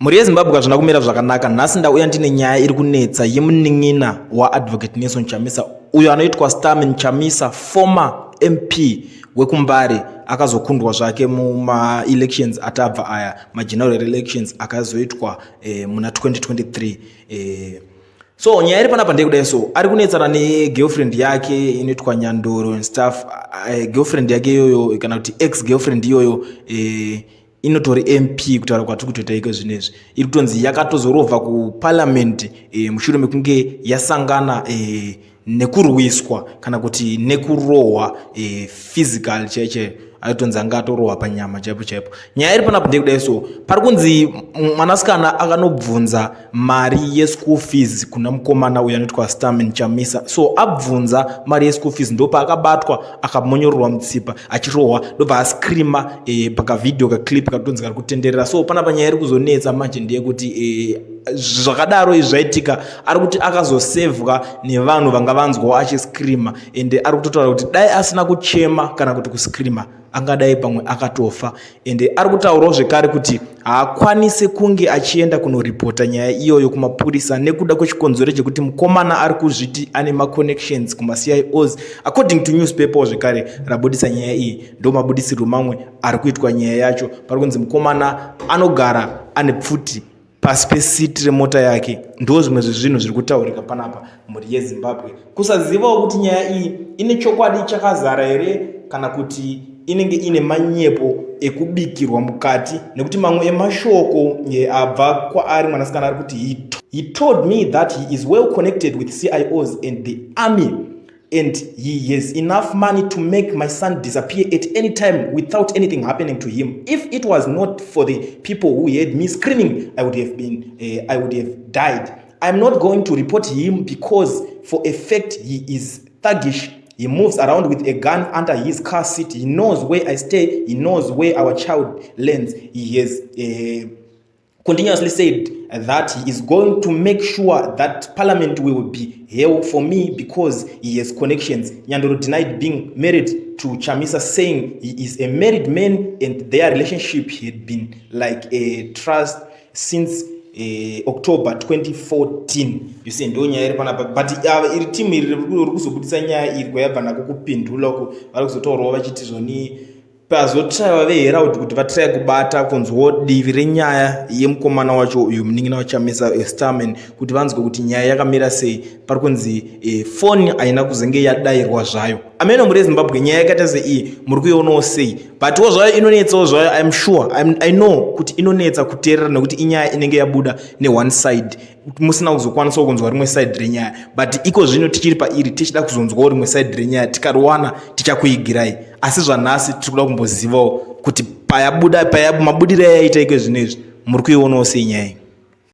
Mhuri yeZimbabwe hazvina kumira zvakanaka. Nhasi ndauya ndine nyaya iri kunetsa yemunin'ina waAdvocate Nelson Chamisa uyo anoitwa Starman Chamisa, former MP wekuMbare akazokundwa zvake mumaelections atabva aya, mageneral elections akazoitwa muna 2023. So nyaya iri panapa ndeyekudai. So ari kunetsana negirlfriend yake inoitwa Nyandoro and stuff. Girlfriend yake iyoyo, kana kuti ex girlfriend iyoyo, inotori MP kutaura kwatiri kutoita iko zvinezvi. Iri kutonzi yakatozorovha kuparliament mushure mekunge yasangana nekurwiswa kana kuti nekurohwa physical chaiyo chaiyo. Aitonzi anga atorohwa panyama chaipo chaipo. Nyaya iri panapa ndeyekudai. So pari kunzi mwanasikana akanobvunza mari yeschool fees kuna mukomana uyo anoitwa Starman Chamisa. So abvunza mari yeschool fees, ndopaakabatwa akamonyororwa mutsipa achirohwa, ndobva ascreama pakavhidhiyo kaclip katonzi kari kutenderera. So panapa nyaya iri kuzonetsa manje ndeyekuti zvakadaro izvi zvaitika, ari kuti akazosevhwa nevanhu vanga vanzwawo achiscreama, ende ari kutotaura kuti dai asina kuchema kana kuti kuscreama, angadai pamwe akatofa. Ende ari kutaurawo zvekare kuti haakwanisi kunge achienda kunoripota nyaya iyoyo kumapurisa nekuda kwechikonzero chekuti mukomana ari kuzviti ane maconnections kumaCIOs, according to newspaper zvekare rabudisa nyaya iyi. Ndo mabudisirwo mamwe ari kuitwa nyaya yacho. Pari kunzi mukomana anogara ane pfuti pasi pesiti remota yake. Ndo zvimwe zvezvinhu zviri kutaurika panapa, mhuri yeZimbabwe. Kusazivawo kuti nyaya iyi ine chokwadi chakazara here kana kuti inenge ine manyepo ekubikirwa mukati, nekuti mamwe emashoko abva kwaari mwanasikana ari kuti he told me that he is well connected with CIOs and the army and he has enough money to make my son disappear at any time without anything happening to him. If it was not for the people who heard me screaming, I would have died. I'm not going to report him because for a fact he is thuggish. He moves around with a gun under his car seat. He knows where I stay. He knows where our child learns. He has continuously said that he is going to make sure that parliament will be hell for me because he has connections." Nyandoro denied being married to Chamisa, saying he is a married man and their relationship had been like a trust since October 2014. You see, ndo nyaya iri panapa, but iri timu iri riri kuzobudisa nyaya iri kwayabva nako kupindula uko, vari kuzotaurawo vachiti zvoni pazotraiwa veHerald kuti vatrai kubata kunzwawo divi renyaya yemukomana wacho uyu, munin'ina waChamisa, Starman, kuti vanzwe kuti nyaya yakamira sei. Pari kunzi foni haina kuzenge yadayirwa zvayo. Ameno, muri yeZimbabwe, nyaya yakaita seiyi muri kuionawo sei? Butwo zvayo inonetsawo zvayo. I'm sure I know kuti inonetsa kuteerera nekuti inyaya inenge yabuda neone side, musina kuzokwanisawo kunzwa rimwe side renyaya. But iko zvino tichiri pairi, tichida kuzonzwawo rimwe side renyaya. Tikariwana tichakuigirai, asi zvanhasi tiri kuda kumbozivawo kuti payabuda paya mabudiro ayaita iko zvino izvi, muri kuionawo sei nyaya iyi?